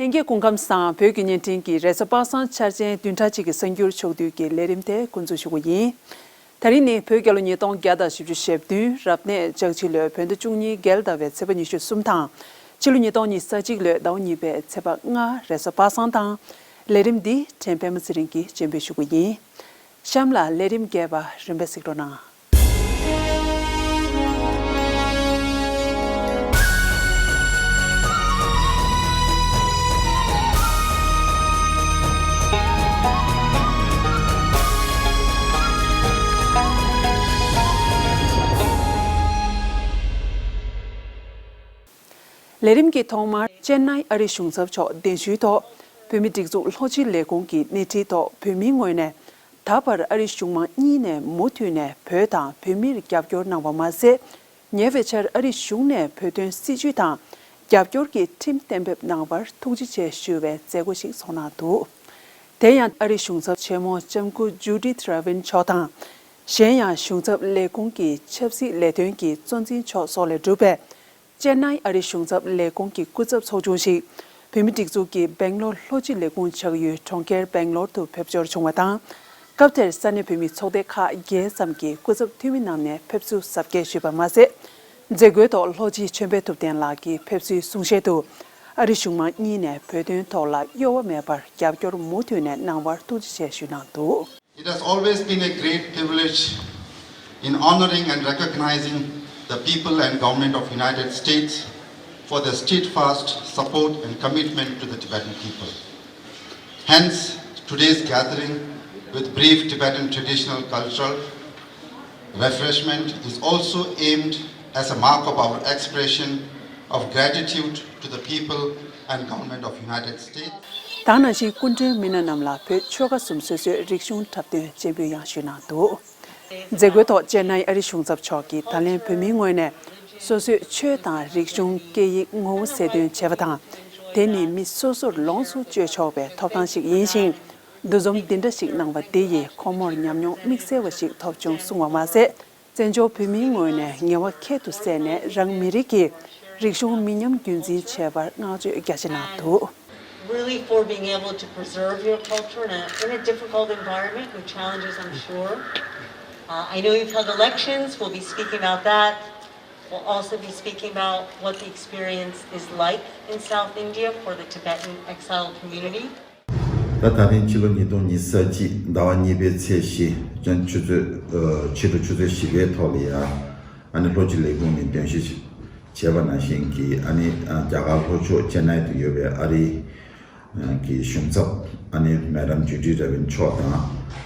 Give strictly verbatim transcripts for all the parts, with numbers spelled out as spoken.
ལྷན་རྒྱས་སྐུ་ཁམས་བཟང་། བོད་ཀྱི་བརྙན་འཕྲིན་གྱི་རེས་གཟའ་པ་སངས་འཆར་ཅན་བདུན་ཕྲག་གཅིག་གི་གསར་འགྱུར་ཕྱོགས་བསྡུས་ཀྱི་ལས་རིམ་དེ་འགོ་འཛུགས་ཞུ་གི་ཡིན། ད་རིང་ནི་བོད་རྒྱལ་ལོ་ཉིས་སྟོང་བརྒྱ་དང་བཞི་བཅུ་ཞེ་བདུན་རབ་གནས་ལྕགས་བྱི་ལོའི་བོད་ཟླ་བཅུ་གཉིས་རྒྱལ་ཟླ་བའི་ཚེས་པ་ཉི་ཤུ་གསུམ་དང་། ཕྱི་ལོ་ཉིས་སྟོང་ཉི་ཤུ་རྩ་གཅིག་ལོའི་ཟླ་བ་གཉིས་པའི་ཚེས་པ་ལྔ་རེས་གཟའ་པ་སངས་དང་། ལས་རིམ་འདི་ཕྲན་པད་མ་ཚེ་རིང་གིས་སྤྱན་འབུལ་ཞུ་གི་ཡིན། གཤམ་ལ་ལས་རིམ་རྒྱས་པ་རིམ་པས་གཟིགས་རོགས་གནང་། ལས་རིམ་གྱི་ཐོག་མར་ཅེན་ནའི་ཨ་རིའི་གཞུང་ཚབ་མཆོག་གདན་ཞུའི་ཐོག་བོད་མིའི་སྒྲིག་འཛུགས་ལྷོ་སྤྱི་ལས་ཁུངས་ཀྱི་སྣེ་ཁྲིད་ཐོག་བོད་མིའི་ངོས་ནས་ད་བར་ཨ་རིའི་གཞུང་མང་གཉིས་ནས་མུ་མཐུད་ནས་བོད་དང་བོད་མིར་རྒྱབ་སྐྱོར་གནང་བ་མ་ཟད། ཉེ་བའི་ཆར་ཨ་རིའི་གཞུང་ནས་བོད་དོན་སྲིད་བྱུས་དང་རྒྱབ་སྐྱོར་གྱི་ཁྲིམས་གཏན་འབེབས་གནང་བར་ཐུགས་རྗེ་ཆེ་ཞུ་བའི་མཛད་སྒོ་ཞིག་ཚོགས་གནང་འདུག་དེ་ཡང་ཨ་རིའི་གཞུང་ཚབ་ཆེན་མོ་ལྕམ་སྐུ་ཇུ་ཌིཐ་ར་ཝིན་མཆོག་དང་། གཞན་ཡང་གཞུང་ཚབ་ལས་ཁུངས་ཀྱི་ཆབ་སྲིད་ལས་དོན་གྱི་གཙོ་འཛིན་མཆོག་སོགས་ལས་གྲུབ་པའི་ཅེན་ནའི་ཨ་རིའི་གཞུང་ཚབ་ལས་ཁུངས་ཀྱི་སྐུ་ཚབ་ཚོགས་ཆུང་ཞིག་བོད་མིའི་སྒྲིག་འཛུགས་ཀྱི་སྦེང་ལོར་ལྷོ་སྤྱི་ལས་ཁུངས་ཆགས་ཡུལ་གྲོང་ཁྱེར་སྦེང་ལོར་དུ་ཕེབས་འབྱོར་བྱུང་བ་དང་། སྐབས་དེར་ས་གནས་བོད་མིའི་ཚོགས་སྡེ་ཁག་བརྒྱད་ཙམ་གྱི་སྐུ་ཚབ་འཐུས་མི་རྣམས་ནས་ཕེབས་བསུ་གཟབ་རྒྱས་ཞུས་པ་མ་ཟད། མཛད་སྒོའི་ཐོག་ལྷོ་སྤྱི་ཆོས་འཕེལ་ཐུབ་བསྟན་ལགས་ཀྱིས་ཕེབས་བསུའི་གསུང་བཤད་དུ། ཨ་རི་གཞུང་མང་གཉིས་ནས་བོད་དོན་ཐོག་ལ་གཡོ་བ་མེད་པར་རྒྱབ་སྐྱོར་མུ་མཐུད་ནས་གནང་བར་ཐུགས་རྗེ་ཆེ་ཞུས་གནང་འདུག It has always been a great privilege in honoring and recognizing the people and government of United States for their steadfast support and commitment to the Tibetan people. Hence, today's gathering with brief Tibetan traditional cultural refreshment is also aimed as a mark of our expression of gratitude to the people and government of United States. ད་ནང་བཞིན་སྐུ་མགྲོན་མི་སྣ་རྣམས་ལ་བོད་ཆོལ་ཁ་གསུམ་སོ་སོའི་རིག་གཞུང་འཁྲབ་སྟོན་སྤྱན་འབུལ་ཡང་ཞུས་གནང་འདུག་མཛད་སྒོའི་ཐོག་ཅེན་ནའི་ཨ་རི་གཞུང་ཚབ་མཆོག་གིས་ད་ལན་བོད་མིའི་ངོས་ནས་སོ་སོའི་ཆོས་དང་རིག་གཞུང་སྐད་ཡིག་ངོ་བོ་གསལ་སྟོན་བྱས་པ་དང་། དེ་ནི་མི་སོ་སོར་ལོངས་སུ་སྤྱོད་ཆོག་པའི་ཐོབ་ཐང་ཞིག་ཡིན་ཞིང་། འདུ་འཛོམས་འདི་འདྲ་ཞིག་གནང་བ་འདི་ཡིས་ཁོང་མོར་ཉམས་མྱོང་དམིགས་བསལ་བ་ཞིག་ཐོབ་བྱུང་གསུང་བ་མ་ཟད། བཙན་བྱོལ་བོད་མིའི་ངོས་ནས་ངལ་བ་ཁྱད་དུ་བསད་ནས་རང་མི་རིགས་ཀྱི་རིག་གཞུང་མི་ཉམས་རྒྱུན་འཛིན་བྱས་པར་བསྔགས་བརྗོད་རྒྱ་ཆེ་གནང་འདུག Really for being able to preserve your culture in a, in a difficult environment with challenges, I'm sure. Uh, I know you've held elections, we'll be speaking about that. We'll also be speaking about what the experience is like in South India for the Tibetan exile community. ད་ད་རིང་ཕྱི་ལོ་ཉིས་སྟོང་ཉི་ཤུ་རྩ་གཅིག་ཟླ་བ་གཉིས་པའི་ཚེས་བཞི་ཕྱི་དྲོ་ཆུ་ཚོད་ཨ་ཕྱི་དྲོ་ཆུ་ཚོད་བཞི་པའི་ཐོག་ལ་ཡ་ཨ་ནི་ལྷོ་སྤྱི་ལས་ཁུངས་ནས་གདན་ཞུ་བྱས་པ་ནང་བཞིན་གྱི་ཨ་ནི་ཨ་རྒྱ་གར་ལྷོ་ཕྱོགས་ཅེན་ནའི་དུ་ཡོད་པའི་ཨ་རིའི་ཨ་གི་གཞུང་ཚབ་ཨ་ནི་མེ་ཌམ་ཇུ་ཌི་ར་ཝིན་མཆོག་དང་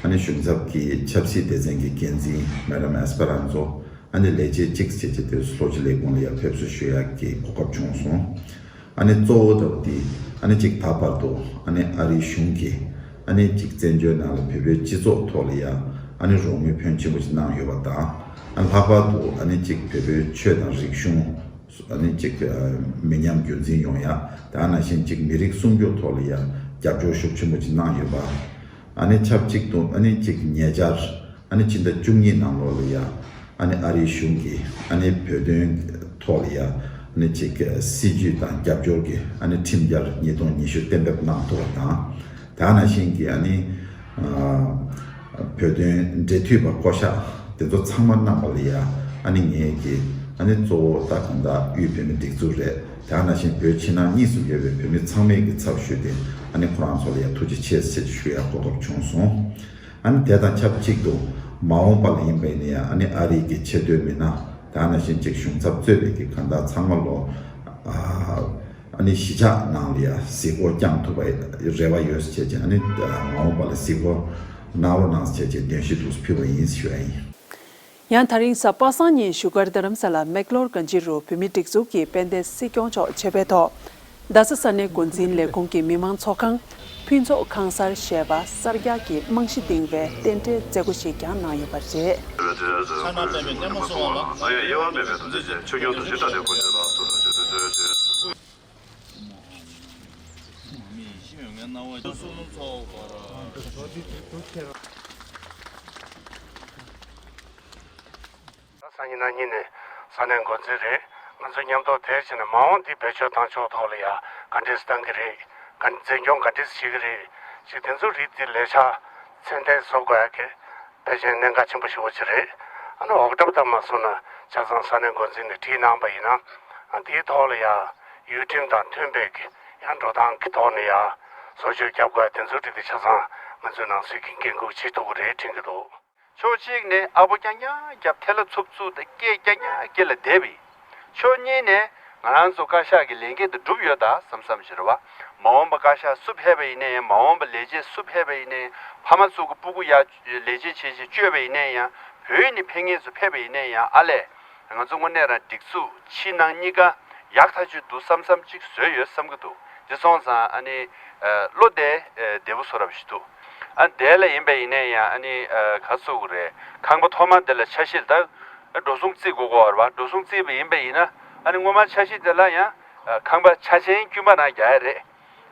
ཨ་ནི་གཞུང་ཚབ་ཀྱི་ཆབ་སྲིད་སྡེ་ཚན་གྱི་འགན་འཛིན་མེ་ཌམ་ཨེ་སི་པེ་རན་ཛོ་ཨ་ནི་ལས་བྱེད་གཅིག་བྱས་བྱས་དེ་ལྷོ་སྤྱི་ལས་ཁུངས་ལ་ཡ་ཕེབས་བསུ་ཞུ་ཡག་གི་གོ་སྐབས་བྱུང་སོང་། ཨ་ནི་གཙོ་བོ་འདྲ་བོ་དེ་ཨ་ནི་གཅིག་ད་བར་དུ་ཨ་ནི་ཨ་རིའི་གཞུང་གིས་ཨ་ནི་གཅིག་བཙན་བྱོལ་ནང་ལ་བོད་པའི་སྤྱི་ཚོགས་ཐོག་ལ་ཡ་ཨ་ནི་རོགས་དངུལ་ཕོན་ཆེན་པོ་ཞིག་གནང་ཡོད་པ་དང་། ཨ་ལྷག་པར་དུ་ཨ་ནི་གཅིག་བོད་པའི་ཆོས་དང་རིག་གཞུང་ཨ་ནི་གཅིག་མི་ཉམས་རྒྱུན་འཛིན་ཡོང་ཡ། དེ་ནང་བཞིན་གཅིག་མི་རིགས་སྲུང་སྐྱོབ་ཐོག་ལ་ཡ་རྒྱབ་སྐྱོར་ཤུགས་ཆེན་པོ་ཞིག་གནང་ཡོད་པ། ཨ་ནི་ཆབས་ཅིག་ཏུ་ཨ་ནི་གཅིག་ཉེ་ཆར་ཨ་ནི་ཕྱི་ཟླ་བཅུ་གཉིས་ནང་ལོགས་ལ་ཡ་ཨ་ནི་ཨ་རིའི་གཞུང་གིས་ཨ་ནི་བོད་དོན་ཐོག་ལ་ཡ་ཨ་ནི་གཅིག་སྲིད་ཇུས་དང་རྒྱབ་སྐྱོར་གྱི་ཨ་ནི་ཁྲིམས་འཆར་ཉིས་སྟོང་ཉི་ཤུ་གཏན་འབེབས་གནང་ཐུབ་པ་དང་། དེ་ནང་བཞིན་གྱི་ཨ་ནི་ཨ་བོད་དོན་འབྲེལ་མཐུད་པ་བསྐོ་གཞག་དེ་ཚོ་ཚང་མ་གནང་བ་ལ་ཡ་ཨ་ནི་ངས་ཀྱི་ཨ་ནི་གཙོ་བོ་ད་གང་ལྟར་དབུས་བོད་མིའི་སྒྲིག་འཛུགས་རེད། དེ་ནང་བཞིན་བོད་ཕྱི་ནང་གཉིས་སུ་ཡོད་པའི་བོད་མི་ཚང་མའི་གི་ཚབ་ཞུས་ཏེ་ཨ་ནི་ཁོ་རང་ཚོ་ལ་ཡ་ཐུགས་རྗེ་ཆེ་ཟེར་ཞུ་ཡ་གོ་སྐབས་བྱུང་སོང་། ཨ་ནི་དེ་དང་ཆབས་ཅིག་ཏུ་མ་འོངས་པ་ལ་ཡིན་པ་ཡིན་ན་ཡང་ཨ་ནི་ཨ་རིའི་གི་ཆེས་མཐོའི་མི་སྣ་དེ་ནང་བཞིན་ཅིག་གཞུང་ཚབ་གཙོས་པའི་གི་གང་ལྟར་ཚང་མ་ལོ་ཨ་ཨ་ནི་གཞིས་ཆགས་ནང་ལ་ཡ་གཟིགས་སྐོར་བསྐྱངས་ཐུབ་པའི་རེ་བ་ཡོད་ཟེར་བྱས་ཨ་ནི་མ་འོངས་པ་ལ་གཟིགས་སྐོར་གནང་རོགས་གནང་ཟེར་བྱས་གདན་ཞུ་འདུག་ཕུལ་བ་ཡིན་ཞུ་ཡ་ཡིན། ཡང་ད་རིང་གཟའ་པ་སངས་ཉིན་བཞུགས་སྒར་རྡ་རམ་ས་ལ་མེག་ལོར་གངས་ཅན་རུ་བོད་མིའི་སྒྲིག་འཛུགས་ཀྱི་དཔལ་ལྡན་སྲིད་སྐྱོང་མཆོག་མཆོད་པའི་ཐོག་རྡ་ས་ས་གནས་འགོ་འཛིན་ལས་ཁུངས་ཀྱི་མི་མང་ཚོགས་ཁང་ཕུན་ཚོགས་ཁང་གསར་ཞེས་པ་གསར་རྒྱག་གི་རྨང་གཞི་འདིང་བའི་རྟེན་འབྲེལ་མཛད་སྒོ་ཞིག་ཀྱང་གནང་ཡོད་པ་རེད། ཆ་ན་པདྨའི་གནས་མ་སོང་བ་ལ། ཨ་ཡ་དབྱེ་བ་མེད་པའི་དོན་ཚན་ཅན་ཆོས་སྐྱོང་དུ་ཞིག་ཏུ་ལེགས་པོ་ཞིག་ལ་སོ་སོ་ཆོས་སོ་ཆོས་ཆོས། སང་ཉིན་གནངས་ཉིན་ནས་ས་གནས་འགོ་འཛིན་རེད། ང་ཚོ་མཉམ་དུ་དེར་ཕྱིན་ནས་མ་འོངས་འདི་བེད་སྤྱོད་བཏང་ཕྱོགས་ཐོག་ལ་ཡ་ག་འདྲས་བཏང་གི་རེད། ག་འཛིན་སྐྱོང་ག་འདྲས་བྱེད་ཀྱི་རེད། ཅིག་དེ་ཚོ་རིགས་དེ་ལས་འཆར་ཚད་ལྡན་བཟོ་དགོས་ཡ་གི་ཕལ་ཆེར་གནད་འགག་ཆེན་པོ་ཞེ་པོ་ཅིག་རེད། ཨ་ནི་འོག་གྲབས་དང་མ་སོང་ན་ཆ་ཚང་ས་གནས་འགོ་འཛིན་ནས་བྲིས་གནང་པ་ཡིན་ན། ཨ་དེའི་ཐོག་ལ་ཡ་ཡུལ་ཁྲིམས་དང་མཐུན་པའི་གི་ཡང་འགྲོ་སྟངས་ཀྱི་ཐོག་ནས་ཡ་བཟོ་བཅོས་རྒྱབ་དགོས་ཡ་དེ་ཚོ་རིགས་དེ་ཆ་ཚང་ང་ཚོའི་ནང་སྲིད་ཀྱི་འགན་འཁུར་བྱེད་ཐུབ་ཀྱི་རེད་དྲན་གྱི་འདུག། ཕྱོགས་གཅིག་ནས་ཨ་ཕོ་རྐྱང་རྐྱང་རྒྱབ་ཐལ་ལ་འཚུབ་འཚུབ་དང་སྐད་རྐྱང་རྐྱང་སྐད་ལ་བསྡད་པ་ཡིན། ཕྱོགས་གཉིས་ནས་ང་རང་ཚོ་བཀའ་ཤག་གི་ལས་འགན་དེ་འགྲུབ་ཡོད་ད་བསམ་བསམ་ཞིག་རེད་བ། མ་འོངས་པ་བཀའ་ཤག་སུ་ཕེབས་པ་ཡིན་ནའི་ཡང་། མ་འོངས་པ་ལས་བྱེད་སུ་ཕེབས་པ་ཡིན་ནའི་ཡང་། ཕ་མ་ཚོ་གི་སྤུ་གུ་ཡར་ལས་བྱེད་བྱེད་བྱེད་བཅོས་པ་ཡིན་ནའི་ཡང་། བོད་ནས་ཕེབས་མཁན་ཚོ་ཕེབས་པ་ཡིན་ནའི་ཡང་། ཨ་ལས། ང་ཚོ་དངོས་གནས་རང་སྒྲིག་འཛུགས་ཕྱི་ནང་གཉིས་ཀ་ཡག་ཐག་ཆོད་འདུག་བསམ་བསམ་ཅིག་བཟོས་ཡོད་བསམ་གྱི་འདུག། དེ་སོང་ཙང་ཨ་ནི། ཨ་བློ་བདེ་ཨ་བདེ་པོ་བཟོ་འདྲ་པོ་ཞིག་འདུག། ཨ་དེ་ལ་ཡིན་པ་ཡིན་ནའི་ཡང་ཨ་ནི་ཨ་ག་ཚོད་དགོས་རེད། ཁང་པ་ཐོག་མ་དེ་ལ་ཆ་ཤས་ད་འགྲོ་སོང་རྩིས་དགོས་ཀྱི་ཡོད་རེད་བ། འགྲོ་སོང་རྩིས་པ་ཡིན་པ་ཡིན་ན་ཨ་ནི་སྔོན་མ་ཆ་ཤས་དེ་ལ་ཡང་ཨ་ཁང་པ་ཆ་ཆེན་དཀྱུས་མ་རང་རྒྱག་ཡ་རེད།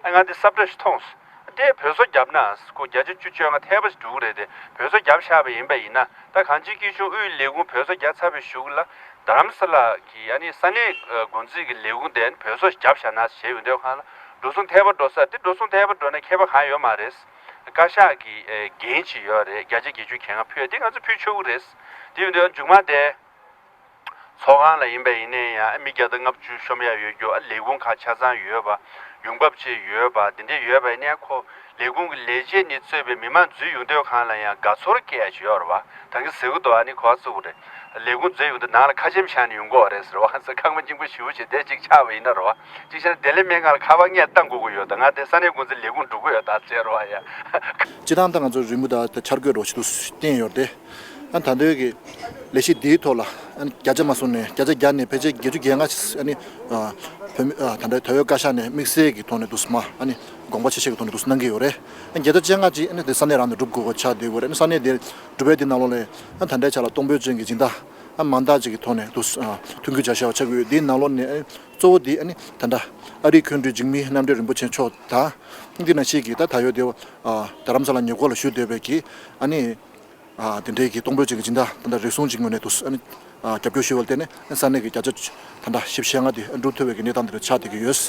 ཨ་ང་འདི་གསལ་བསྒྲགས་ཤིག་མཐོང་སོང་། དེ་བོད་སོ་བརྒྱབ་ན་ཁོ་བརྒྱ་ཆ་བཅུ་བཅོ་ལྔ་ཐལ་པ་ཞིག་འགྲོ་གི་རེད་དེ། བོད་སོ་བརྒྱབ་བཞག་པ་ཡིན་པ་ཡིན་ན། ད་གངས་ཅན་སྐྱིད་གཤོངས་དབུས་ལས་ཁུངས་བོད་སོ་བརྒྱབ་ཚར་བའི་གཞུག་ལ་རྡ་རམ་ས་ལ་གི་ཨ་ནི་ས་གནས་འགོ་འཛིན་གྱི་ལས་ཁུངས་དེ་བོད་སོ་བརྒྱབ་བཞག་ན་བྱས་ཡོང་དུས་སྒང་ལ་འགྲོ་སོང་ཐལ་པ་འགྲོ་ས་དེ། འགྲོ་སོང་ཐལ་པ་འགྲོ་ན་ཁྱད་པར་གང་ཡོད་མ་རེད། བཀའ་ཤག་གི་འགན་ཅིག་ཡོད་རེད། བརྒྱ་ཆ་བརྒྱད་ཅུ་གྱ་ལྔ་ཕུལ་ཡ་དེ་ང་ཚོ་ཕུལ་ཆོག་གི་རེད། དེ་ཡོང་དུས་མཇུག་མ་དེ། ཚོགས་ཁང་ལ་ཡིན་པ་ཡིན་ནའི་ཡང་མི་བརྒྱ་དང་ལྔ་བཅུ་ཤོམ་ཡ་ཡོད་རྒྱུ། ཨ་ལས་ཁུངས་ཁག་ཆ་ཚང་ཡོད་པ། ཡོང་འབབ་ཅིག་ཡོད་པ། དེ་འདྲས་ཡོད་པ་ཡིན་ནའི་ཁོ་ལས་ཁུངས་ཀྱི་ལས་བྱེད་ནས་གཙོས་པའི་མི་མང་འཛུལ་ཡོང་དུས་སྒང་ལ་ཡང་དགའ་ཚོར་སྐྱེ་ཡ་ཅིག་ཡོད་རེད་བ། ད་གིན་ཟེར་གྱི་འདུག། ཨ་ནི་གོ་བ་ཚུགས་ཀྱི་རེད། ལས་ཁུངས་འཛུལ་ཡོང་དུས་ནང་ལ་ཁ་ཆེམས་བཞག་ནས་ཡོང་གི་ཡོད་རེད་ཟེར་བ། ཁང་པ་རྙིང་པ་ཞེ་པོ་ཅིག་དེ་གཅིག་ཆགས་པ་ཡིན་ན་རེད་བ། གཅིག་བྱས་ན་བདེ་ལེགས་སྨན་ཁང་ལ་ཁ་པར་ངས་བཏང་དགོས་ཀྱི་ཡོད། ད་ང་དེ་ས་གནས་འགོ་འཛིན་ལས་ཁུངས་འགྲོ་གི་ཡོད་ད་ཟེར་བ་ཡ། སྤྱིར་བཏང་ད་ང་ཚོ་རི་མོ་དང་འཆར་འགོད་འདྲ་པོ་ཞིག་ཏུ་བསྟན་ཡོད་རེད་དེ། ཨ་ད་ལྟའི་གི་ལས་གཞི་འདིའི་ཐོག་ལ་ཨ་ནི་བརྒྱ་ཆ་མ་སོང་ནས་བརྒྱ་ཆ་བརྒྱ་ནས་ཕལ་ཆེར་བརྒྱད་ཅུ་གྱ་ལྔ་ཞིག་ཨ་ནི་ཨ་བོད་མི་ཨ་ད་ལྟའི་བོད་ཡོད་བཀའ་ཤག་ནས་དམིགས་བསལ་གྱི་ཐོག་ནས་འདུག་སེ་མ་ཨ་ནི་དགོངས་པ་ཆེ་བཞེས་ཀྱི་ཐོག་ནས་འདུག་སེ་གནང་གི་ཡོད་རེད། ཨ་བརྒྱ་ཆ་བཅོ་ལྔ་ཅིག་ཨ་ནི་དེ་ས་གནས་རང་ནས་སྒྲུབ་དགོས་པ་ཆགས་བསྡད་ཡོད་རེད། ཨ་ནི་ས་གནས་དེ་སྒྲུབ་པའི་དེ་ནང་ལོགས་ལ་ཨ་ད་ལྟའི་ཆ་ལ་གཏོང་ཕོད་ཅན་གྱི་སྦྱིན་བདག་ཨ་མང་དག་ཅིག་གི་ཐོག་ནས་འདུག་སེ་ཨ་མཐུན་འགྱུར་བྱ་བཞག་པ་ཆགས་ཀྱི་ཡོད། དེའི་ནང་ལོགས་ནས་ཨ་ནི་གཙོ་བོ་དེ་ཨ་ནི་ད་ལྟ་ཨ་རིའི་མཁན་སྤྲུལ་འཇིགས་མེད་རྣམ་འདྲེན་རིན་པོ་ཆེ་མཆོག་དང་། འདི་ནང་བཞིན་གྱི་ད་ད་ཡོད་དེ་ཨ་རྡ་རམ་ས་ལ་ཉེ་འཁོར་ལ་བཞུགས་བསྡད་པའི་གི་ཨ་ནི། ཨ་དེ་འདྲའི་གི་གཏོང་ཕོད་ཅན་གྱི་སྦྱིན་བདག་ད་ལྟ་རེ་ཟུང་ཅིག་ངོས་ནས་འདུག་སེ་ཨ་ནི་ཨ་རྒྱབ་སྐྱོར་ཞུས་པ་ལ་བརྟེན་ནས་ས་གནས་ཀྱི་བརྒྱ་ཆ་ད་ལྟ་བཞི་བཅུ་ཞེ་ལྔ་དེ་འགྲུབ་ཐུབ་པའི་གི་གནས་སྟངས་དེ་འདྲ་ཆགས་བསྡད་ཀྱི་ཡོད།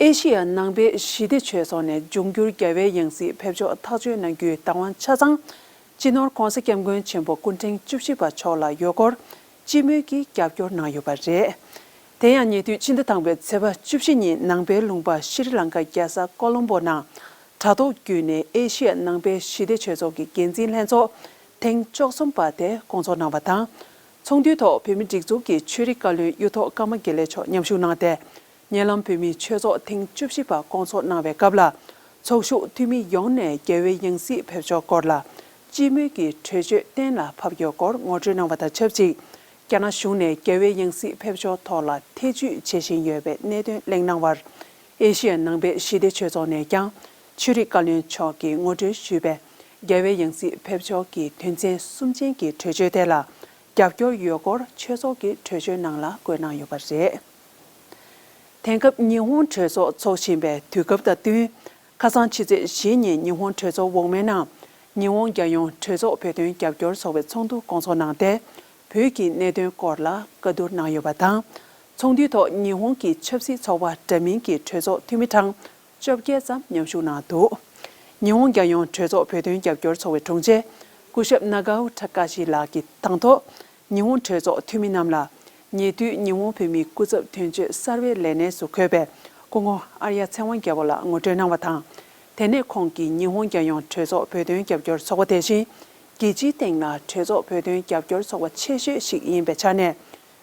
ཨེ་ཤི་ཡ་ནང་པའི་ཞི་བདེ་ཆོས་ཚོགས་ནས་འབྱུང་འགྱུར་རྒྱལ་བའི་ཡང་སྲིད་ཕེབས་ཕྱོགས་ཐག་གཅོད་གནང་རྒྱུའི་བདག་དབང་ཆ་ཚང་སྤྱི་ནོར་༸གོང་ས་༸སྐྱབས་མགོན་ཆེན་པོ་སྐུ་ཕྲེང་བཅུ་བཞི་པ་མཆོག་ལ་ཡོད་སྐོར་སྤྱི་མོས་ཀྱིས་རྒྱབ་སྐྱོར་གནང་ཡོད་པ་རེད། དེ་ཡང་ཉེ་དུས་ཕྱི་ཟླ་དང་པོའི་ཚེས་པ་བཅུ་བཞི་ཉིན་ནང་པའི་ལུང་པ་ཤྲི་ལང་ཀ་རྒྱལ་ས་ཀོ་ལོམ་པོ་ནང་དྲ་ཐོག་བརྒྱུད་ནས་ཨེ་ཤི་ཡ་ནང་པའི་ཞི་བདེ་ཆོས་ཚོགས་ཀྱི་འགན་འཛིན་ལྷན་ཚོགས་ཐེངས་བཅུ་གསུམ་པ་དེ་བསྐོང་ཚོགས་གནང་བ་དང་། ཚོགས་འདུའི་ཐོག་བོད་མིའི་སྒྲིག་འཛུགས་ཀྱི་ཆོས་རིག་བཀའ་བློན་གཡུ་ཐོག་ཀརྨ་དགེ་ལེགས་མཆོག་མཉམ་ཞུགས་གནང་སྟེ། ཉེ་ལམ་བོད་མིའི་ཆོས་ཚོགས་ཐེངས་བཅུ་བཞི་པ་བསྐོང་ཚོགས་གནང་བའི་སྐབས་ལ། ཚོགས་ཞུགས་འཐུས་མི་ཡོངས་ནས་རྒྱལ་བའི་ཡང་སྲིད་ཕེབས་ཕྱོགས་སྐོར་ལ་སྤྱི་མོས་ཀྱི་གྲོས་ཆོད་གཏན་ལ་ཕབ་ཡོད་སྐོར་ངོ་སྤྲོད་གནང་བ་དང་ཆབས་ཅིག་རྒྱ་ནག་གཞུང་ནས་རྒྱལ་བའི་ཡང་སྲིད་ཕེབས་ཕྱོགས་ཐོག་ལ་ཐེ་ཇུས་བྱེད་བཞིན་ཡོད་པའི་གནད་དོན་གླེང་གནང་བར། ཨེ་ཤི་ཡ་ནང་པའི་ཞི་བདེ་ཆོས་ཚོགས་ནས་ཀྱང་ཆོས་རིག་བཀའ་བློན་མཆོག་གིས་ངོ་སྤྲོད་ཞུས་པའི་རྒྱལ་བའི་ཡང་སྲིད་ཕེབས་ཕྱོགས་ཀྱི་དོན་ཚན་གསུམ་ཅན་གྱི་གྲོས་ཆོད་དེ་ལ་རྒྱབ་སྐྱོར་ཡོད་སྐོར་ཆོས་ཚོགས་ཀྱི་གྲོས་ཆོད་ནང་ལ་འཁོད་གནང་ཡོད་པ་རེད། དེང་སྐབས་ཉི་ཧོང་གྲོས་ཚོགས་འཚོགས་བཞིན་པའི་དུས་སྐབས་དང་བསྟུན། ཁ་སང་ཕྱི་ཚེས་བཞི་ཉིན་ཉི་ཧོང་གྲོས་ཚོགས་འོག་མའི་ནང་ཉི་ཧོང་རྒྱལ་ཡོངས་གྲོས་ཚོགས་བོད་དོན་རྒྱབ་སྐྱོར་ཚོགས་པའི་ཚོགས་འདུ་བསྐོང་ཚོགས་གནང་སྟེ། བོད་ཀྱི་གནད་དོན་སྐོར་ལ་བཀའ་བསྡུར་གནང་ཡོད་པ་དང་། ཚོགས་འདུའི་ཐོག་ཉི་ཧོང་གི་ཆབ་སྲིད་ཚོགས་པ་འདྲ་མིན་གྱི་གྲོས་ཚོགས་འཐུས་མི་གྲངས་བཅོ་བརྒྱད་ཙམ་མཉམ་ཞུགས་གནང་འདུག། ཉི་ཧོང་རྒྱལ་ཡོངས་གྲོས་ཚོགས་བོད་དོན་རྒྱབ་སྐྱོར་ཚོགས་པའི་དྲུང་ཆེ་སྐུ་ཞབས་ནཱ་གའོ་ཐ་ཀ་ཤི་ལགས་ཀྱིས་དང་ཐོག་ཉི་ཧོང་གྲོས་ཚོགས་འཐུས་མི་རྣམས་ལ་ཉེ་དུས་ཉི་ཧོང་བོད་མིའི་སྐུ་ཚབ་དོན་གཅོད་གསར་པའི་ལས་གནས་སུ་འཁོད་པའི་སྐུ་ངོ་ཨརྱ་ཚེ་དབང་རྒྱལ་པོ་ལགས་ངོ་སྤྲོད་གནང་བ་དང་། དེ་ནས་ཁོང་གིས་ཉི་ཧོང་རྒྱལ་ཡོངས་གྲོས་ཚོགས་བོད་དོན་རྒྱབ་སྐྱོར་ཚོགས་པ་དེ་བཞིན་རྒྱལ་སྤྱིའི་སྟེང་ལ་གྲོས་ཚོགས་བོད་དོན་རྒྱབ་སྐྱོར་ཚོགས་པ་ཆེ་ཤོས་ཤིག་ཡིན་པའི་ཆ་ནས།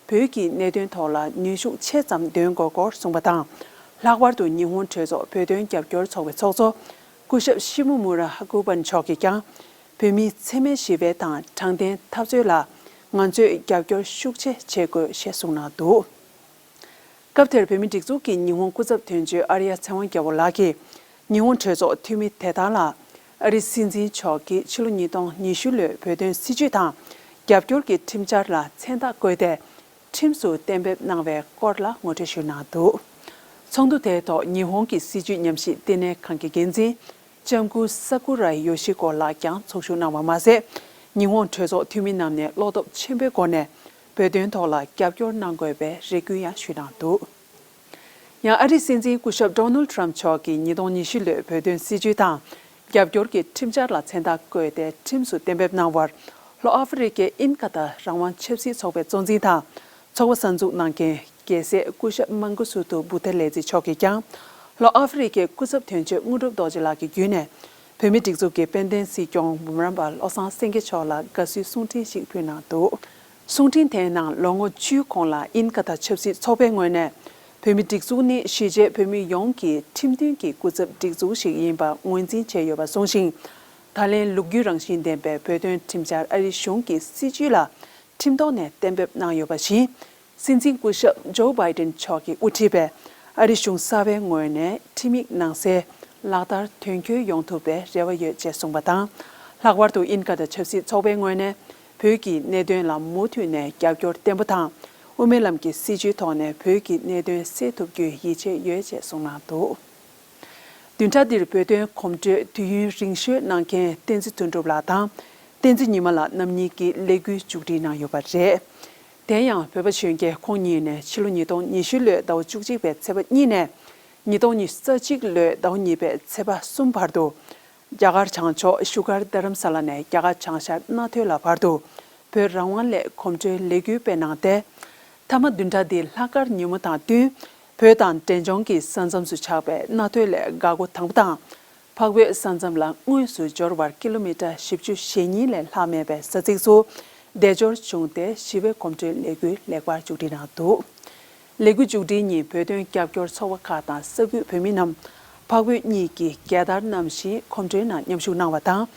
བོད་ཀྱི་གནད་དོན་ཐོག་ལ་ནུས་ཤུགས་ཆེ་ཙམ་འདོན་དགོས་སྐོར་གསུངས་པ་དང་། ལྷག་པར་དུ་ཉི་ཧོང་གྲོས་ཚོགས་བོད་དོན་རྒྱབ་སྐྱོར་ཚོགས་པའི་ཚོགས་གཙོ་སྐུ་ཞབས་ཤི་མོ་མུ་ར་ཧ་ཀུ་པན་མཆོག་གིས་ཀྱང་། བོད་མིའི་འཚེ་མེད་ཞི་བའི་དང་དྲང་བདེན་འཐབ་རྩོད་ལ་ང་ཚོས་རྒྱབ་སྐྱོར་ཤུགས་ཆེ་བྱེད་དགོས་ཞེས་གསུངས་གནང་འདུག། སྐབས་དེར་བོད་མིའི་སྒྲིག་འཛུགས་ཀྱི་ཉི་ཧོང་སྐུ་ཚབ་དོན་གཅོད་ཨརྱ་ཚེ་དབང་རྒྱལ་པོ་ལགས་ཀྱིས། ཉི་ཧོང་གྲོས་ཚོགས་འཐུས་མི་དེ་དག་ལ་ཨ་རིའི་སྲིད་འཛིན་མཆོག་གིས་ཕྱི་ལོ་ཉིས་སྟོང་ཉི་ཤུ་ལོའི་བོད་དོན་སྲིད་བྱུས་དང་རྒྱབ་སྐྱོར་གྱི་ཁྲིམས་འཆར་ལ་མཚན་རྟགས་བཀོད་དེ། ཁྲིམས་སུ་གཏན་འབེབས་གནང་བའི་སྐོར་ལ་ངོ་སྤྲོད་ཞུས་གནང་འདུག། ཚོགས་འདུ་དེའི་ཐོག་ཉི་ཧོང་གི་སྲིད་བྱུས་ཉམས་ཞིབ་བསྟི་གནས་ཁང་གི་འགན་འཛིན་ལྕམ་སྐུ་ས་ཀུ་ར་ཡོ་ཤི་ཀོ་ལགས་ཀྱང་ཚོགས་ཞུགས་གནང་བ་མ་ཟད། ཉི་ཧོང་གྲོས་ཚོགས་འཐུས་མི་རྣམས་ནས་བློ་སྟོབས་ཆེན་པོའི་སྒོ་ནས་བོད་དོན་ཐོག་ལ་རྒྱབ་སྐྱོར་གནང་དགོས་པའི་རེ་སྐུལ་ཡང་ཞུས་གནང་འདུག། ཡང་ཨ་རིའི་སྲིད་འཛིན་སྐུ་ཞབས་ཌོ་ནལ་ཊམ་མཆོག་གིས་ཉིས་སྟོང་ཉི་ཤུ་ལོའི་བོད་དོན་སྲིད་བྱུས་དང་རྒྱབ་སྐྱོར་གྱི་ཁྲིམས་འཆར་ལ་མཚན་རྟགས་བཀོད་དེ་ཁྲིམས་སུ་གཏན་འབེབས་གནང་བར། ལྷོ་ཨ་ཧྥེ་རི་ཁའི་ཨིན་ཀ་ཐ་རང་དབང་ཆབ་སྲིད་ཚོགས་པའི་གཙོ་འཛིན་དང་། ཚོགས་པ་གསར་འཛུགས་གནང་མཁན་རྒྱལ་སྲས་སྐུ་ཞབས་མང་གོ་སུ་ཐུ་བུ་ཐ་ལེ་ཛི་མཆོག་གིས་ཀྱང་། ལྷོ་ཨ་ཧྥེ་རི་ཁའི་སྐུ་ཚབ་དོན་གཅོད་དངོས་གྲུབ་རྡོ་རྗེ་ལགས་ཀྱི་བརྒྱུད་ནས། བོད་མིའི་སྒྲིག་འཛུགས་ཀྱི་དཔལ་ལྡན་སྲིད་སྐྱོང་འབུམ་རམས་པ་བློ་བཟང་སེང་གེ་མཆོག་ལ་དགའ་བསུའི་གསུང་འཕྲིན་ཞིག་ཕུལ་གནང་འདུག། གསུང་འཕྲིན་དེའི་ནང་ལོ་ངོ་བཅུའི་གོང་ལ་ཨིན་ཀ་ཐ་ཆབ་སྲིད་ཚོགས་པའི་ངོས་ནས། བོད་མིའི་སྒྲིག་འཛུགས་ནི་གཞིས་བྱེས་བོད་མི་ཡོངས་ཀྱི་ཁྲིམས་མཐུན་གྱི་སྐུ་ཚབ་སྒྲིག་འཛུགས་ཤིག་ཡིན་པ་ངོས་འཛིན་བྱས་ཡོད་པ་གསུངས་ཤིང་། ད་ལན་ལོ་རྒྱུས་རང་བཞིན་ལྡན་པའི་བོད་དོན་ཁྲིམས་འཆར་ཨ་རིའི་གཞུང་གི་སྲིད་བྱུས་ལ་ཁྲིམས་ཐོག་ནས་གཏན་འབེབས་གནང་ཡོད་པ་བཞིན། སྲིད་འཛིན་སྐུ་ཞབས་ཇོ་བྷའི་ཏིན་མཆོག་གིས་དབུ་ཁྲིད་པའི་ཨ་རི་གཞུང་གསར་པའི་ངོས་ནས་ཁྲིམས་ཡིག་ནང་གསལ་ལག་བསྟར་དོན་འཁྱོལ་ཡོང་ཐུབ་པའི་རེ་བ་ཡོད་ཅེས་གསུངས་པ་དང་། ལྷག་པར་དུ་ཨིན་ཀ་ཐ་ཆབ་སྲིད་ཚོགས་པའི་ངོས་ནས་བོད་ཀྱི་གནད་དོན་ལ་མུ་མཐུད་ནས་རྒྱབ་སྐྱོར་བརྟན་པོ་དང་། དབུ་མའི་ལམ་གྱི་སྲིད་བྱུས་ཐོག་ནས་བོད་ཀྱི་གནད་དོན་སེལ་ཐུབ་རྒྱུའི་ཡིད་ཆེས་ཡོད་ཅེས་གསུངས་གནང་འདུག། བདུན་ཕྲག་འདིར་བོད་དོན་གོམ་བགྲོད་དུས་ཡུན་རིང་ཤོས་གནང་མཁན་བསྟན་འཛིན་དོན་གྲུབ་ལགས་དང་། བསྟན་འཛིན་ཉི་མ་ལགས་རྣམ་གཉིས་ཀྱིས་ལས་འགུལ་མཇུག་སྒྲིལ་གནང་ཡོད་པ་རེད། དེ་ཡང་བོད་པ་གཞོན་སྐྱེས་ཁོང་གཉིས་ནས་ཕྱི་ལོ་ཉིས་སྟོང་ཉི་ཤུ་ལོའི་ཟླ་བ་བཅུ་གཅིག་པའི་ཚེས་པ་གཉིས་ནས་ཉིས་སྟོང་ཉི་ཤུ་རྩ་གཅིག་ལོའི་ཟླ་བ་གཉིས་པའི་ཚེས་པ་གསུམ་བར་དུ། རྒྱ་གར་བྱང་ཕྱོགས་བཞུགས་སྒར་རྡ་རམ་ས་ལ་ནས་རྒྱ་གར་བྱང་ཤར་རྣ་ཐོས་ལ་བར་དུ་བོད་རང་དབང་སླད་གོམ་བགྲོད་ལས་འགུལ་སྤེལ་གནང་སྟེ། མཐའ་མ་བདུན་ཕྲག་འདིའི་ལྷག་དཀར་ཉིན་མོ་དང་བསྟུན། བོད་དང་འབྲས་ལྗོངས་ཀྱི་ས་མཚམས་སུ་ཆགས་པའི་རྣ་ཐོས་ལས་འགག་སྒོ་དང་པོ་དང་། འཕགས་བོད་ས་མཚམས་ལ་དངོས་སུ་འབྱོར་བར་ཀི་ལོ་མི་ཊར་བཞི་བཅུ་ཞེ་གཉིས་ལས་ལྷག་མེད་པའི་ས་ཚིགས་སུ་བདེ་འབྱོར་བྱུང་སྟེ་ཞི་བའི་གོམ་བགྲོད་ལས་འགུལ་ལེགས་པར་མཇུག་སྒྲིལ་གནང་འདུག། ལས་འགུལ་མཇུག་སྒྲིལ་ཉིན་བོད་དོན་རྒྱབ་སྐྱོར་ཚོགས་པ་ཁག་དང་ས་ཁུལ་བོད་མི་རྣམས་འཕགས་བོད་གཉིས་ཀྱི་རྒྱལ་དར་བསྣམས་ཤིང་གོམ་བགྲོད་ནང་མཉམ་ཞུགས་གནང་བ་དང་།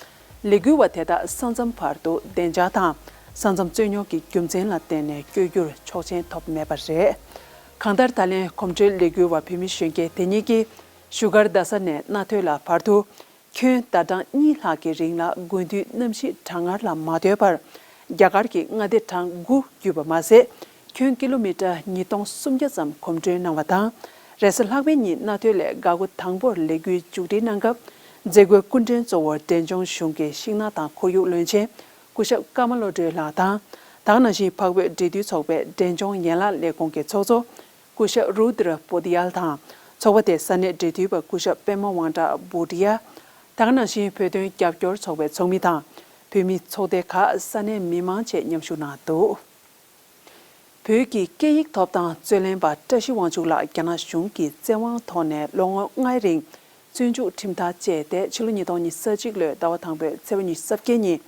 ལས་འགུལ་བ་དེ་དག་ས་མཚམས་བར་དུ་བདེ་འཇགས་དང་ས་མཚམས་རྩོད་རྙོག་གི་རྒྱུ་མཚན་ལ་བརྟེན་ནས་བསྐྱོད་རྒྱུར་ཆོག་མཆན་ཐོབ་མེད་པ་རེད། གང་ལྟར་ད་ལན་གོམ་བགྲོད་ལས་འགུལ་བ་བོད་མི་གཞོན་སྐྱེས་དེ་གཉིས་ཀྱིས་བཞུགས་སྒར་རྡ་ས་ནས་རྣ་ཐོས་ལ་བར་དུ། ཁྱོན་ཟླ་གྲངས་གཉིས་ལྷག་གི་རིང་ལ་དགུན་དུས་གནམ་གཤིས་གྲང་ངར་ལ་མ་ལྟོས་པར། རྒྱ་གར་གྱི་མངའ་སྡེ་གྲངས་དགུ་བརྒྱུད་པ་མ་ཟད། ཁྱོན་ཀི་ལོ་མི་ཊར་ཉིས་སྟོང་སུམ་བརྒྱ་ཙམ་གོམ་བགྲོད་གནང་བ་དང་། རེས་གཟའ་ལྷག་པའི་ཉིན་རྣ་ཐོས་ལས་འགག་སྒོ་དང་པོར་ལས་འགུལ་མཇུག་སྒྲིལ་གནང་སྐབས། མཛད་སྒོའི་སྐུ་མགྲོན་གཙོ་བོར་འབྲས་ལྗོངས་གཞུང་གི་ཤིང་ནགས་དང་ཁོར་ཡུག་བློན་ཆེན་སྐུ་ཞབས་ཀརྨ་བློ་གྲོས་ལགས་དང་། དེ་ག་ནང་བཞིན་འཕགས་བོད་འབྲེལ་མཐུད་ཚོགས་པའི་འབྲས་ལྗོངས་ཡན་ལག་ལས་ཁུངས་ཀྱི་ཚོགས་གཙོ། སྐུ་ཞབས་རུ་དྲ་པོ་དི་ཡལ་དང་། ཚོགས་པ་དེའི་ས་གནས་འབྲེལ་མཐུད་པ་སྐུ་ཞབས་པད་མ་དབང་གྲགས་བྷུ་ཏི་ཡ། དེ་ག་ནང་བཞིན་བོད་དོན་རྒྱབ་སྐྱོར་ཚོགས་པའི་ཚོགས་མི་དང་། བོད་མི་ཚོགས་སྡེ་ཁག་ས་གནས་མི་མང་བཅས་མཉམ་ཞུགས་གནང་འདུག། བོད་ཀྱི་སྐད་ཡིག་ཐོབ་ཐང་རྩོད་ལེན་པ་བཀྲ་ཤིས་དབང་ཕྱུག་ལགས་རྒྱ་ནག་གཞུང་གི་བཙན་དབང་ཐོག་ནས་ལོ་ངོ་ལྔའི་རིང་། བཙོན་འཇུག་ཁྲིམས་ཐག་བཅད་དེ་ཕྱི་ལོ་ཉིས་སྟོང་ཉི་ཤུ་རྩ་གཅིག་ལོའི་ཟླ་བ་དང་པོའི་ཚེས་པ་ཉི་ཤུ་རྩ་བརྒྱད་ཉིན་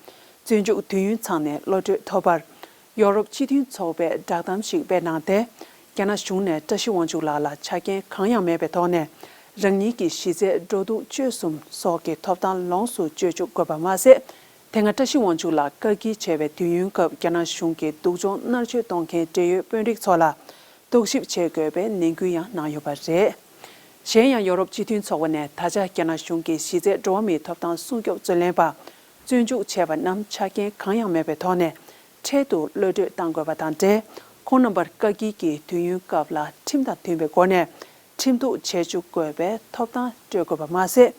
བཙོན་འཇུག་དུས་ཡུན་ཚང་ནས་གློད་གྲོལ་ཐོབ་པར། ཡོ་རོབ་སྤྱི་མཐུན་ཚོགས་པས་བསྒྲགས་གཏམ་ཞིག་སྤེལ་གནང་སྟེ། རྒྱ་ནག་གཞུང་ནས་བཀྲ་ཤིས་དབང་ཕྱུག་ལགས་ལ་ཆ་རྐྱེན་གང་ཡང་མེད་པའི་ཐོག་ནས་རང་ཉིད་ཀྱི་གཞི་རྩའི་འགྲོ་འདུག་སྤྱོད་གསུམ་སོགས་ཀྱི་ཐོབ་ཐང་ལོངས་སུ་སྤྱོད་བཅུག་དགོས་པ་མ་ཟད། དེ་སྔ་བཀྲ་ཤིས་དབང་ཕྱུག་ལགས་བཀག་སྐྱིལ་བྱས་པའི་དུས་ཡུན་སྐབས་རྒྱ་ནག་གཞུང་གིས་སྡུག་སྦྱོང་མནར་གཅོད་གཏོང་མཁན་འབྲེལ་ཡོད་དཔོན་རིགས་ཚོ་ལ་རྟོག་ཞིབ་བྱེད་དགོས་པའི་ནན་སྐུལ་ཡང་གནང་ཡོད་པ་རེད། གཞན་ཡང་ཡོ་རོབ་སྤྱི་མཐུན་ཚོགས་པ་ནས་ད་ཆ་རྒྱ་ནག་གཞུང་གིས་གཞི་རྩའི་འགྲོ་བ་མིའི་ཐོབ་ཐང་སྲུང་སྐྱོབ་རྩོད་ལེན་པ། བཙོན་འཇུག་བྱས་པ་རྣམས་ཆ་རྐྱེན་གང་ཡང་མེད་པའི་ཐོག་ནས་འཕྲལ་དུ་གློད་གྲོལ་གཏང་དགོས་པ་དང་འབྲེལ། ཁོང་རྣམ་པར་བཀག་སྐྱིལ་གྱི་དུས་ཡུན་སྐབས་ལ་ཁྲིམས་དང་མཐུན་པའི་སྒོ་ནས་ཁྲིམས་གཏུག་བྱེད་བཅུག་དགོས་པའི་ཐོབ་ཐང་སྤྲོད་དགོས་པ་མ་ཟད།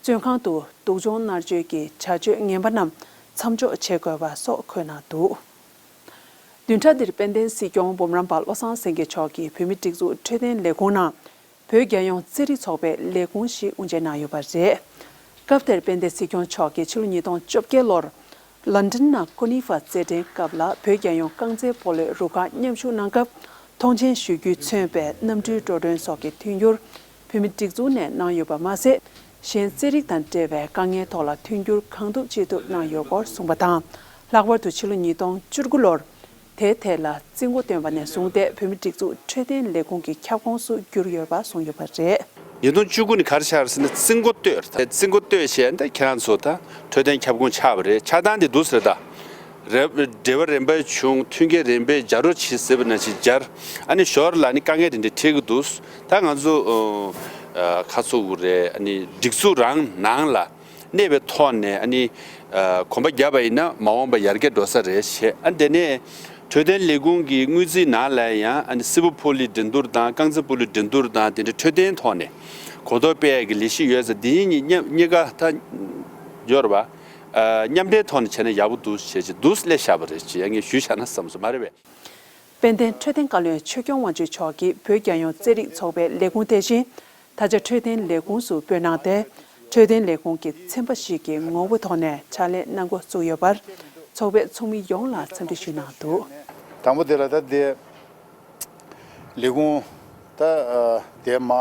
བཙོན་ཁང་དུ་སྡུག་སྦྱོང་མནར་གཅོད་ཀྱི་བྱ་སྤྱོད་ངན་པ་རྣམས་མཚམས་འཇོག་བྱེད་དགོས་པ་སོགས་འཁོད་གནང་འདུག། བདུན་ཕྲག་འདིར་དཔལ་ལྡན་སྲིད་སྐྱོང་འབུམ་རམས་པ་བློ་བཟང་སེང་གེ་མཆོག་གིས་བོད་མིའི་སྒྲིག་འཛུགས་འཕྲོད་བསྟེན་ལས་ཁུངས་ནང་། བོད་རྒྱལ་ཡོངས་རྩེད་རིགས་ཚོགས་པའི་ལས་ཁུངས་ཤིག་དབུ་འབྱེད་གནང་ཡོད་པ་རེད། སྐབས་དེར་དཔལ་ལྡན་སྲིད་སྐྱོང་མཆོག་གིས་ཕྱི་ལོ་ཉིས་སྟོང་བཅོ་བརྒྱད་ལོར། ལོན་ཌོན་ནང་ཀོ་ནི་ཧྥ་རྩེད་འགྲན་སྐབས་ལ་བོད་རྒྱལ་ཡོངས་རྐང་རྩེད་སྤོ་ལོའི་རུ་ཁག་མཉམ་ཞུགས་གནང་སྐབས། མཐོང་མཆན་ཞུ་རྒྱུས་མཚོན་པའི་གནམ་གྲུའི་འགྲོ་གྲོན་སོགས་ཀྱི་མཐུན་འགྱུར་བོད་མིའི་སྒྲིག་འཛུགས་ནས་གནང་ཡོད་པ་མ་ཟད། གཞན་རྩེད་རིགས་དང་འབྲེལ་བའི་དཀའ་ངལ་ཐོག་ལ་མཐུན་འགྱུར་གང་ཐུབ་ཅི་ཐུབ་གནང་ཡོད་སྐོར་གསུངས་པ་དང་། ལྷག་པར་དུ་ཕྱི་ལོ་ཉིས་སྟོང་བཅུ་དགུ་ལོར། དེའི་ཐད་ལ་རྩིས་འགོ་བཏོན་པ་ནས་བཟུང་སྟེ་བོད་མིའི་སྒྲིག་འཛུགས་འཕྲོད་བསྟེན་ལས་ཁུངས་ཀྱི་ཁྱབ་ཁོངས་སུ་གྱུར་ཡོད་པ་གསུངས་ཡོད་པ་རེད། ཉིས་སྟོང་བཅུ་དགུ་ནས་ག་རེ་ཆགས་རེད་ཟེར་ན་རྩིས་འགོ་བཏོད་རེད། རྩིས་འགོ་བཏོད་བྱས་ནས་ཁྱེད་རང་ཚོ་ད་འཕྲོད་བསྟེན་ཁྱབ་ཁོངས་ཆགས་པ་རེད། ཆགས་སྟངས་དེ་འདུག་ཟེར་ད། རེ་འབྲེལ་བ་རིམ་པས་བྱུང་། མཐུན་རྐྱེན་རིམ་པས་སྦྱར་རོགས་བྱེད་ཟེར་བ་ནང་བཞིན་སྦྱར། ཨ་ནི་ཞོར་ལ་ནི་དཀའ་ངལ་དེ་འདྲ་འཕྲད་ཀྱི་འདུག། ད་ང་ཚོ་ཨ་ཁ་ཚུགས་རེད། ཨ་ནི་སྒྲིག་འཛུགས་རང་ནང་ལ། གནས་པའི་ཐོག་ནས་ཨ་ནི་ཨ་གོམ་པ་བརྒྱབ་པ་ཡིན་ན་མ་འོངས་པ་ཡར་རྒྱས་འགྲོ་ས་རེད་ཞེས། ཨ་དེ་ནས་འཕྲོད་བསྟེན་ལས་ཁུངས་ཀྱི་དངུལ་རྩིས་ནང་ལ་ཡང་ཨ་ནི་སྲིད་པ་ཕོགས་ལས་འགྲན་བསྡུར་དང་རྐང་རྩེད་སྤོ་ལོའི་འགྲན་བསྡུར་དང་དེ་འདྲའི་འཕྲོད་བསྟེན་ཐོག་ནས་གོ་རྟོགས་སྤེལ་ཡག་གི་ལས་གཞི་ཡོད་ཙང་འདི་གཉིས་གཉིས་གཉིས་ཀ་ད་ཡོད་རེད་པ། ཨ་མཉམ་འབྲེལ་ཐོག་ནས་བྱས་ན་ཡག་པོ་འདུག་ཞེས་བྱས་འདུག་སླེབས་བཞག་པ་རེད་ཅེས་ངས་ཞུས་བཞག་ན་བསམ་སོང་མ་རེད་པས། དཔལ་ལྡན་འཕྲོད་བསྟེན་བཀའ་བློན་ཆོས་སྐྱོང་དབང་ཕྱུག་མཆོག་གིས་བོད་རྒྱལ་ཡོངས་རྩེད་རིགས་ཚོགས་པའི་ལས་ཁུངས་དེ་བཞིན་ད་ཆ་འཕྲོད་བསྟེན་ལས་ཁུངས་སུ་སྤོས་གནང་སྟེ། འཕྲོད་བསྟེན་ལས་ཁུངས་ཀྱི་ཚན་པ་ཞིག་གི་ངོ་བོ་ཐོག་ནས་ཕྱག་ལས་གནང་འགོ་བཙུགས་ཡོད་པར། ཚོགས་པའི་ཚོགས་མི་ཡོངས་ལ་འཚམས་འདྲི་ཞུས་གནང་འདུག། དང་པོ་དེ་ལ་ད་དེ་ལས་ཁུངས་ད་ཨ་དེ་མ་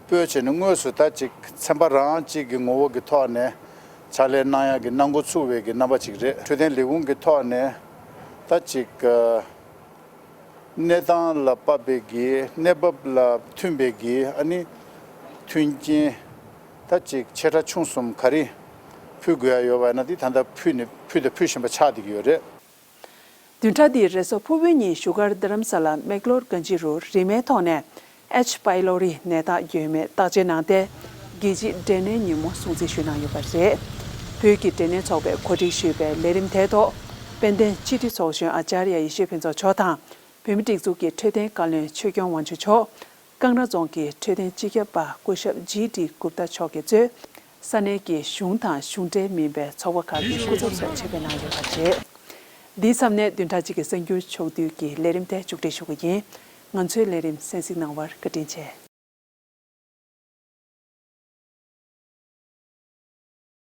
སྤོས་བྱས་ནས་དངོས་སུ་ད་ཅིག་ཚན་པ་རང་གཅིག་གི་ངོ་བོ་གི་ཐོག་ནས་ཕྱག་ལས་གནང་ཡག་གི་གནང་འགོ་ཚུགས་པའི་གི་རྣམ་པ་ཅིག་རེད། འཕྲོད་བསྟེན་ལས་ཁུངས་ཀྱི་ཐོག་ནས་ད་ཅིག་ཨ་གནས་སྟངས་ལ་དཔག་པའི་གི་གནས་བབ་ལ་མཐུན་པའི་གི་ཨ་ནི་མཐུན་རྐྱེན་ད་ཅིག་ཆེ་ཕྲ་ཆུང་གསུམ་ག་རེ་ཕུལ་དགོས་ཡ་ཡོད་པ་ཡིན་ན་དེ་ད་ལྟ་ཕུལ་ནས་ཕུལ་དང་ཕུལ་བཞིན་པ་ཆགས་བསྡད་ཀྱི་ཡོད་རེད། བདུན་ཕྲག་འདིའི་རེས་གཟའ་ཕུར་བུའི་ཉིན་བཞུགས་སྒར་རྡ་རམ་ས་ལ་མེག་ལོར་གྷན་ཇི་རུ་རིན་མེད་ཐོག་ནས་ཨེཆ་པའི་ལོ་རི་ནད་རྟགས་ཡོད་མེད་བརྟག་དཔྱད་གནང་སྟེ། རྒྱལ་སྤྱིའི་འབྲས་ནད་ཉིན་མོ་སྲུང་བརྩི་ཞུས་གནང་ཡོད་པ་རེད། བོད་ཀྱི་འབྲས་ནད་ཚོགས་པས་གོ་སྒྲིག་ཞུས་པའི་ལས་རིམ་དེའི་ཐོག་དཔལ་ལྡན་ཕྱི་དྲིལ་ཚོགས་གཞོན་ཨ་ཅཱརྱ་ཡེ་ཤེས་ཕུན་ཚོགས་མཆོག་དང་། བོད་མིའི་སྒྲིག་འཛུགས་ཀྱི་འཕྲོད་བསྟེན་བཀའ་བློན་ཆོས་སྐྱོང་དབང་ཕྱུག་མཆོག། ཀང་ར་རྫོང་གི་འཕྲོད་བསྟེན་སྤྱི་ཁྱབ་པ་སྐུ་ཞབས་ཇི་ཌི་གུབ་ཏཱ་མཆོག་གིས་གཙོས། ས་གནས་ཀྱི་གཞུང་དང་གཞུང་འབྲེལ་མིན་པའི་ཚོགས་པ་ཁག་གི་སྐུ་ཚབ་སོགས་ཆེད་ཕེབས་གནང་ཡོད་པ་རེད། འདིའི་མཚམས་ནས་བདུན་ཕྲག་གཅིག་གི་གསར་འགྱུར་ཕྱོགས་བསྡུས་ཀྱི་ལས་རིམ་དེ་མཇུག་སྒྲིལ་ཞུ་གི་ཡིན། ང་ཚོའི་ལས་རིམ་གསན་གཟིགས་གནང་བར་བཀའ་དྲིན་ཆེ།